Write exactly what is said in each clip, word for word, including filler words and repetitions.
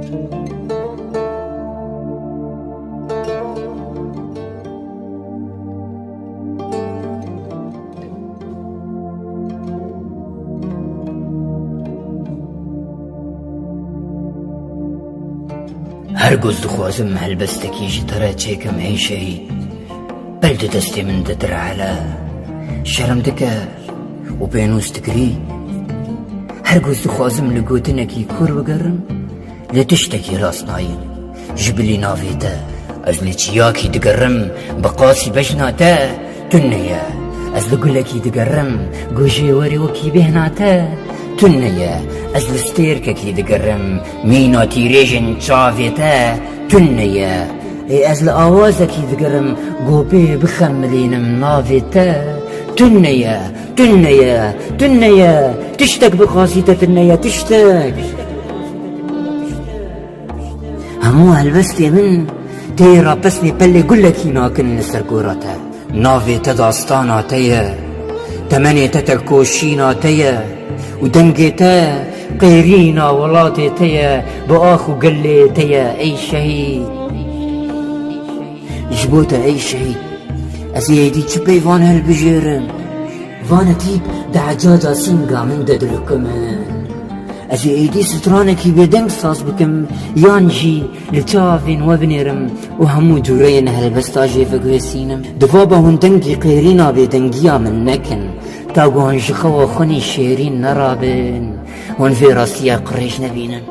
Her ku ez dixwazim helbestekî ji te re çêkim, ey şehîd. Pil di destê min de direhele. Şerm dike û pênûs dikirî. Her ku ez dixwazim li gotinekî kûr bigerim, lê tiştekî rast nayî. Ji bilî navê te ez li çiyakî digerim, bi qasî bejna te tune ye. Ez li gulekî digerim, ku jê werê wekî bêhna te tune ye. Ez li stêrkekî digerim, mîna tîrêjên çavê te tune ye. Ê ez li awazekî digerim, ku pê bixemilînim navê te tune ye, tune ye, tune ye. Tiştek bi qasî te tune ye, tiştek. Hemû helbestê min tê rapesnê pelê gulekî nakin li ser gora te. Navê te dastana te ye. Temenê te tevkoşîna te ye. Û dengê te qêrîna welatê te ye. Bi ax û gelê te ye, ey şehîd. Ji bo te, ey şehîd, ez ê êdî çi peyvan hilbijêrim? Vana tîp di ecaca sînga min de dilukimin. Ez ê êdî stranekî bêdeng saz bikim, yan jî li çavên we binêrim û hemû cûreyên helbesta jê veguhesînim. Di va be hûn dengî qêrîna bêdengiya min nekin, ta ku hûn ji xewa xwinî şêrîn nerabin, hûn vê rastiya qirêj nebînin.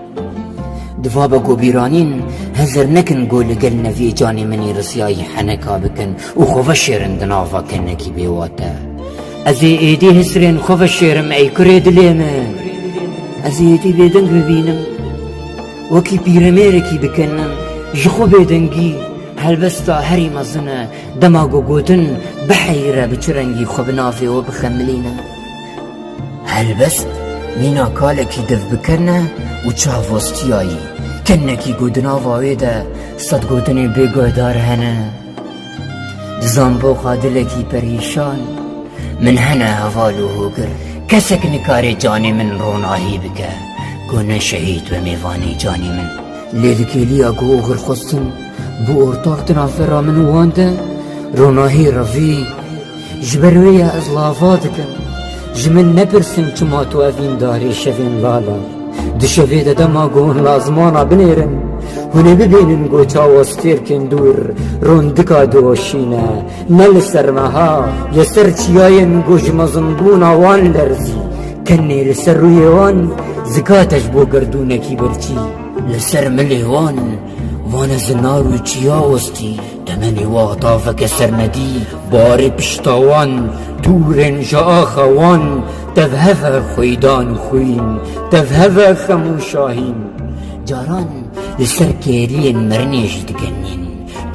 Di va be ku bîranîn hezir nekin ku li gel neviyê canê min î risiyayî heneka bikin û xwe veşêrin di nava kenekî bêwate. Ez ê êdî hisrên xwe veşêrim, ey kurê dilê min. Ez ê êdî bêdeng bibînim. Wekî pîremêrekî bikenim. Ji xwe bêdengî helbesta herî mezin e. Dema ku gotin biheyre, bi çi rengî xwe bi navê we bixemilîne. Helbest mîna kalekî dev bikirine û çavostiyayî. Kenekî ku di nava wê de sed gotinên bêguhdar hene. Di zamboxa dilekî perîşan, min hene heval û hogir. Kesek nikare canê min ronahî bike, ku ne şehîd be mêvanê canê min. Lê di kêliya ku oxir xwestin bû ortax di navbera min û wan de, ronahî revî. Ji ber wê ye ez lava dikim. Ji min nepirsin çima tu evîn darê şevên lala. Di şevê de dema ku hûn lazimana binêrin, hûn ê bibînin ku çawa stêrkên dûr rondika diweşîne. Ne li ser meha, li ser çiyayên ku ji mezinbûna wan lerzî. Tenê li ser rûyê wan zikate ji bo gerdûnekî birçî. Li ser milê wan vane zinar û çiya westî. Temenê wa taveke sernedî, barê pişta wan, dûrên ji axa wan, tevheve xweydan û xwîn, tevheve xem û şahîn. Caran li ser kêriyên mirinê jî digenîn,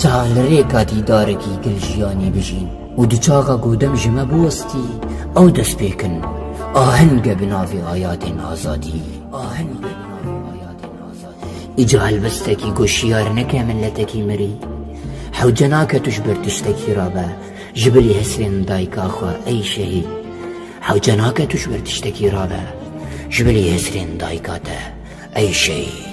çax li rêka dîdarekî gel jiyanî bijîn. Û di çaxa ku dem ji me biwestî, ew dest pê kin, ahenge bi navê ayatên azadî. Ahenge bi navê ayatên azadî. Îca helbestekî ku şiyar neke miletekî mirî. Hewce nake tu ji ber tiştekî rabe, ji bilî hesrên dayika xwe, ey şehîd. Hewce nake tu ji ber tiştekî rabe, ji bilî hesrên dayika te, ey şehîd.